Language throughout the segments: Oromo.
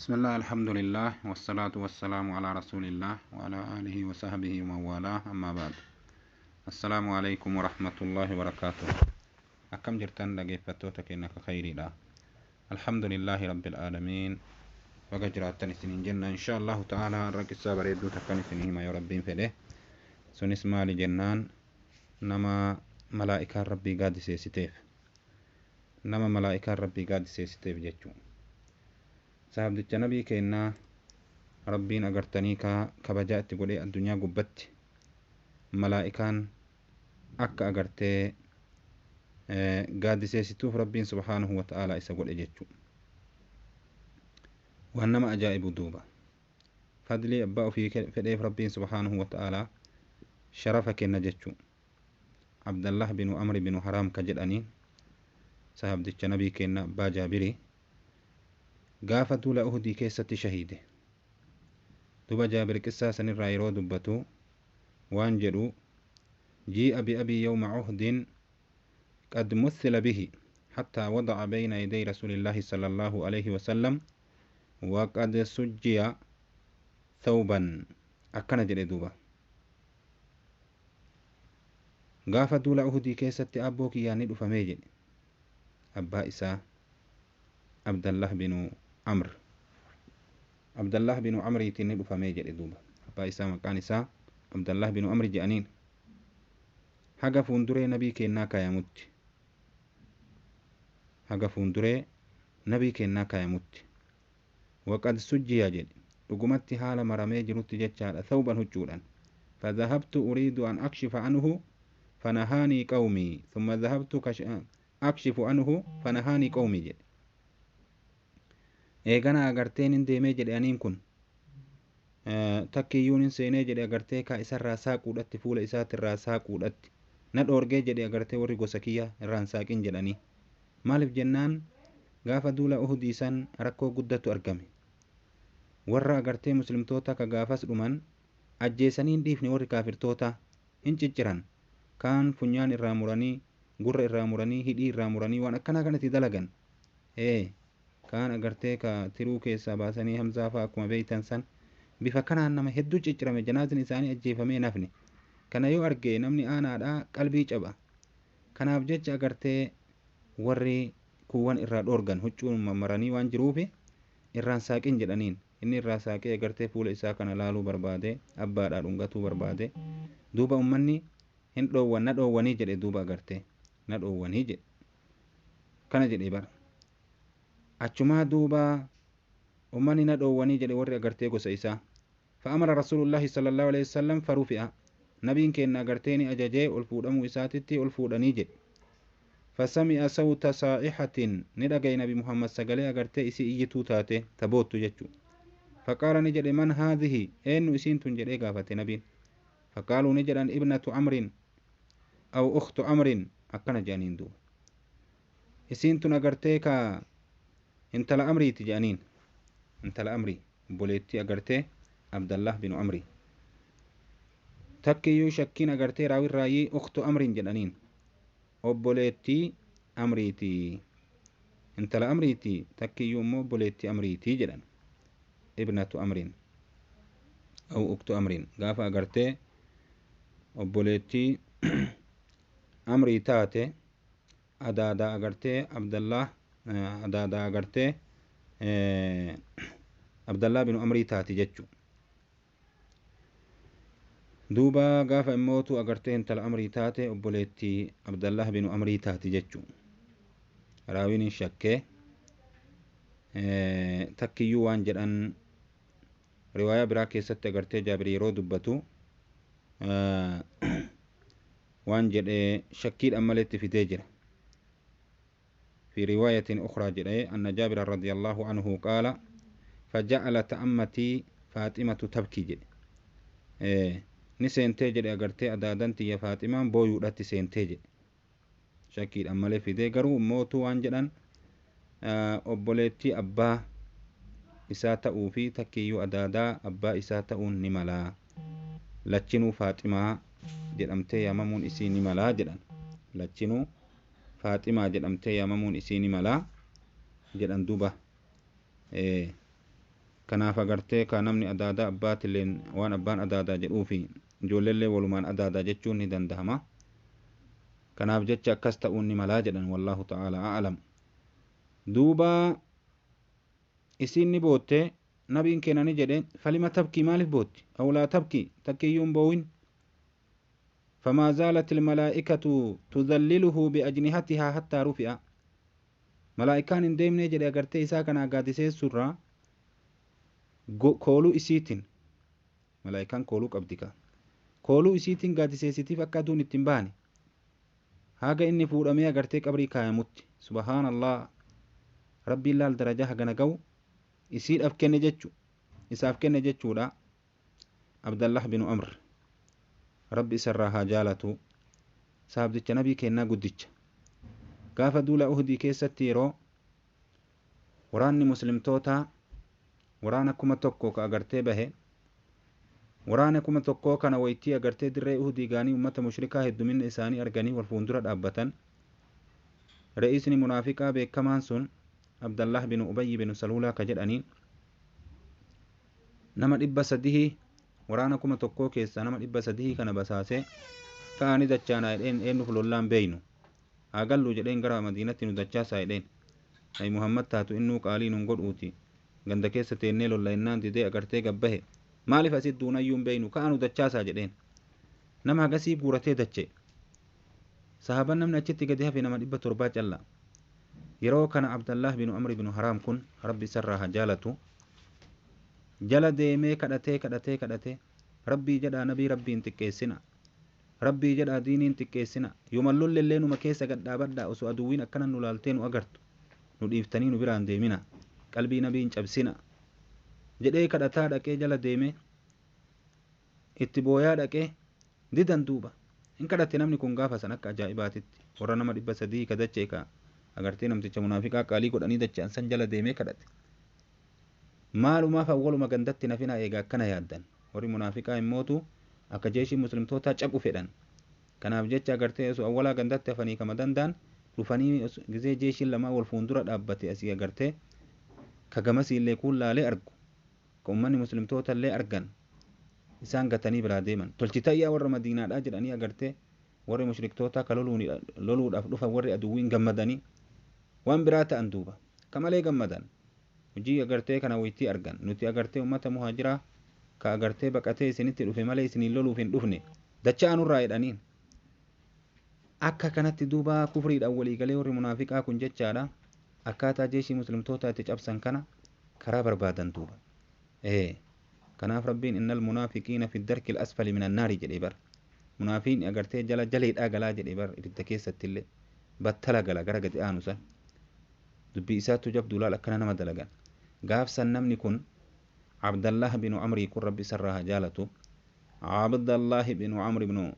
بسم الله الحمد لله والصلاة والسلام على رسول الله وعلى آله وصحبه ومن والاه أما بعد السلام عليكم ورحمة الله وبركاته. أكم جرتان dhaggeeffattoota keenya ka khayriidha. الحمد لله رب العالمين. Baga jiraattan isiniin jenna. Insha Allahu ta'ala har'a qissaa bareedduu takkan isinii hima yoo Rabbiin fedhe. Sunis maali jennaan, nama malaa'ikaan Rabbii gaaddiseessiteef, nama malaa'ikaan Rabbii gaaddiseessiteef jechuu. Sahabdicha nabii kennaa Rabbiin agartanii ka kabajaa itti godhee addunyaa gubbatti malaa'ikaan akka agartee gaaddiseessituuf Rabbiin subhaanahu wa ta'ala isa godhe jechuu. Waan nama ajaa'ibu duuba fadlii abbaa ofii fedheef Rabbiin subhaanahu wa ta'ala sharafa kenna jechuu. Abdallah binu Amri binu Haraam ka jedhaniin sahabdicha nabii kenna abbaa Jaabirii gaafa duula Uhudii keessatti shahiide. Duba Jaabir qissaa sanirraa yeroo dubbatu waan jedhu: jii'a biabii yawma uhdin qad muthila bihi حتى وضع بين يدي رسول الله صلى الله عليه وسلم وقد سجي ثوبا. akkana jedhe duuba: gaafa duula Uhudii keessatti abboo kiyyaan ni dhufamee jedhe. Abbaa isaa Abdallah binu Amr, Abdallah binu Amriitiin ni dhufamee jedhe duuba. Abbaa isaa maqaan isaa Abdallah binu Amri jedhaniin. Haga fuunduree nabii kennaa kaayamutti, haga fuunduree nabii kennaa kaayamutti, waqad sujjiya jedhe, dhugumatti haala maramee jirutti jechaadha, thawban huccuudhaan. فذهبت أريد أن أكشف عنه فنهاني قومي، ثم ذهبت أكشف عنه فنهاني قومي jedhe. Eegana agarteen hin deemee jedhe. Aniin kun takkiyyuun hin seenee jedhe agartee ka isarraa saaquudhatti, fuula isaatirraa saaquudhatti na dhoorgee jedhe agartee warri gosa kiyya irraan saaqin jedhanii. Maaliif jennaan, gaafa duula Uhudii san rakkoo guddatu argame. Warra agartee muslimtoota ka gaafas dhuman ajjeesanii hin dhiifne. Warri kaafirtoota hin cicciran, kaan funyaan irraa muranii, gurra irraa muranii, hidhii irraa muranii, waan akkanaa kanatti dalagan. Kaan agartee ka tiruu keessaa baasanii, Hamzaa fa'a akkuma beeytan san, bifa kanaan nama hedduu ciccirame. Janaazin isaanii ajjeefamee nafne. Kana yoo arge namni aanaadhaa qalbii caba. Kanaaf jecha agartee warri kuuwwan irraa dhoorgan, huccuun mammaranii waan jiruufi irraan saaqin jedhaniin. Inni irraa saaqee agartee fuula isaa kana laaluu barbaade, abbaadhaa dhungatuu barbaade. Duuba ummanni hin dhoowwan, na dhoowwanii jedhe. Duuba agartee na dhoowwanii jedhe kana jedhe bara achumaa. Duuba ummanni na dhoowwanii jedhe, warri agartee gosa isaa. فأمر رسول الله صلى الله عليه وسلم فرفع. Nabiin keenya agartee ni ajajee ol fuudhamuu isaatitti, ol fuudhanii jedhe. فسمع صوت صائحة, ni dhagaye nabi Muhammad sagalee agartee isii iyyituu taate, taboottu jechuu. فقال ni jedhe: من هذه, eenyu isiin tun jedhee gaafate nabiin. فقالوا ni jedhan: ابنة عمرو أو أخت عمرو, akkana jedhaniin. Duuba isiin tun agartee ka intala Amriiti jedhaniin, intala Amrii, obboleettii agartee Abdallah binu Amrii. Takkiyyuu shakkiin agartee raawirraayyii أخت عمرو jedhaniin, obboleettii Amriiti, intala Amriiti, takkiyyuu immoo obboleettii Amriitii jedhan, ابنة عمرو أو أخت عمرو. Gaafa agartee obboleettii Amrii taate, adaadaa agartee Abdallah, adaadaa agartee Abdallah binu Amrii taati jechu. Duuba gaafa immootu agartee intala Amrii taate, obboleettii Abdallah binu Amrii taati jechu. Raawiin hin shakkee. Takkiyyuu waan jedhan, riwaayaa biraa keessatti agartee Jaabir yeroo dubbatu waan jedhe shakkiidhaan maletti fidee jira. في رواية أخرى جري أن جابر رضي الله عنه قال: فجعلت عمتي فاطمة تبكي jedhe. Ni seentee jedhe agartee adaadan tiyya Faaximaan booyuudhatti seentee jedhe. Shakkiidhaan malee fidee. Garuu mootuu waan jedhan, obboleettii abbaa isaa ta'uu fi takkiyyuu adaadaa abbaa isaa ta'uun ni malaa. Lachinuu Faaximaa jedhamtee yaamamuun isii ni malaa jedhan. Lachinuu Faaximaa jedhamtee yaamamuun isii ni malaa jedhan. Duuba Kanaaf agartee ka namni adaadaa abbaatilleen waan abbaan adaadaa jedhuufi ijoolleellee walumaan adaadaa jechuun ni dandahama. Kanaaf jecha akkas ta'uun ni malaa jedhan, wallaahu ta'ala a'lam. Duuba isiin ni bootte. Nabiin keenya ni jedhe, falima tabkii, maaliif bootti? Aw laa tabkii, takkiyyuu hin boowin. فما زالت الملائكة تذلله بأجنحتها حتى رفع. Malaa'ikaan hin deemnee jedhe agartee isaa kana gaadiseessurraa kooluu isiitiin. Malaa'ikaan kooluu qabdi ka kooluu isiitiin gaadiseessitiif akka aduun ittiin baane haga inni fuudhamee agartee qabrii kaayamutti. Subhaanallah, Rabbiin laal darajaa hagana ga'u isiidhaaf kenne jechu, isaaf kenne jechuudha. Abdallah binu Amr, Rabbi isarraa haa jaalatu, sahabdicha nabii kennaa guddicha. Gaafa duula Uhudii keessatti yeroo waraanni muslimtootaa waraana 1000 ka agartee bahe, waraana 1000 kana waytii agartee dirree Uhudii gaanii ummata mushrikaa hedduminna isaanii arganii wal fuuldura dhaabbatan, re'isni munaafiqaa beekamaan sun Abdallah binu Ubayyi binu Saluulaa ka jedhaniin nama 300, waraana 1000 keessaa nama 300 kana basaasee ka'anii dachaanaa jedheen. Eenyuuf lollaan beeynu haa gallu jedheen, gara Madiinatti nu dachaasaa jedheen. Nabi Muhammad taatu innuu qaalii nun godhuuti, ganda keessa teennee lolla innaan didee agartee gabbahe. Maaliif asit duunayyuu hin beeynu, ka'a nu dachaasaa jedheen. Nama hagasii guuratee dache. Sahaban namni achitti gadi hafe nama 700 calla. Yeroo kana Abdallah binu Amri binu Haraam kun, Rabbi isarraa haa jaalatu, jala deemee kadhatee kadhatee kadhatee, Rabbii jedhaa nabii Rabbiin xiqqeessina, Rabbii jedhaa diiniin xiqqeessina, yooma lollellee numa keessa gad dhaabadhaa, osoo aduwwiin akkana nu laaltee nu agartu nu dhiiftanii nu biraan deemina, qalbii nabiin cabsina jedhee kadhataa dhaqee, jala deemee itti booyaa dhaqee. Didan. Duuba hin kadhate namni kun gaafa san akka ajaa'ibaatitti warra nama 300 ka dachee ka agartee namticha munaafiqaa qaalii godhanii dacha'an san jala deemee kadhate. Maalumaaf awwaluma gandatti nafina eega akkana yaaddan? Warri munaafiqaa immootu akka jeeshii muslimtootaa cabu fedhan. Kanaaf jecha agartee osoo awwalaa gandatti hafanii kama danda'an dhufanii gizee jeeshiin lamaa wal fuuldura dhaabbate asii agartee ka gamasii illee kuun laalee argu, ka ummanni muslimtoota illee argan, isaan gatanii biraa deeman. Tolchitayyaa warra Madiinaadhaa jedhanii agartee warri mushriktootaa ka loluudhaaf dhufan, warri aduwwiin gammadanii waan biraa ta'an. Duuba kamalee gammadan hojii agartee kana waytii argan. Nuti agartee ummata muhaajiraa ka agartee baqatee isinitti dhufe malee isiniin loluuf hin dhufne, dacha'aa nurraa jedhaniin. Akka kanatti duuba kufriidhaan waliigalee warri munaafiqaa kun jechaadha akkaataa jeeshii muslimtoota itti cabsan kana karaa barbaadan. Duuba ee kanaaf Rabbiin إن المنافقين في الدرك الأسفل من النار jedhee bar. Munaafiin agartee jala jaleedhaa galaa jedhee bar, ibidda keessatti illee battala gala gara gadi aanu san. Dubbii isaattu jabduu laal akkana nama dalagan. Gaafsan namni kun Abdallah binu Amrii kun, Rabbi isarraa haa jaalatu, Abdallah binu Amri binu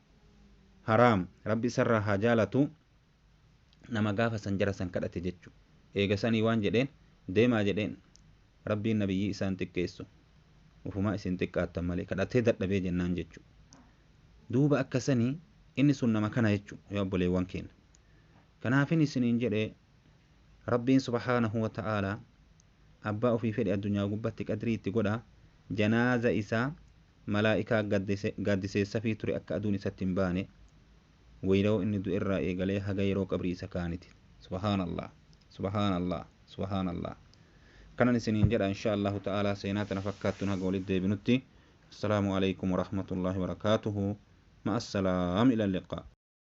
Haraam, Rabbi isarraa haa jaalatu, nama gaafa san jara san kadhate jechu. Eega sanii waan jedheen, deemaa jedheen, Rabbiin nabiyyii isaan xiqqeessu, ufumaa isin xiqqaattan malee. Kadhatee dadhabee jennaan jechu. Duuba akkasanii inni sun nama kana jechu. Yaa obboleewwan keenya, kanaafin isiniin jedhe, Rabbiin subhaanahu wa ta'aalaa abbaa ofii fedhe addunyaa gubbatti qadrii itti godha. Janaaza isaa malaa'ikaa gaaddiseessafii ture akka aduun isatti hin baane, yeroo inni du'e irraa eegalee haga yeroo qabrii isa kaaniti. Subhaanallah, subhaanallah, subhaanallah. Kanan isiniin jedha, insha Allahu ta'aalaa seenaa tana fakkaattuun haga walitti deebinutti, assalaamu alaykum warahmatullaahi wabarakaatuhu. مع السلام، إلى اللقاء.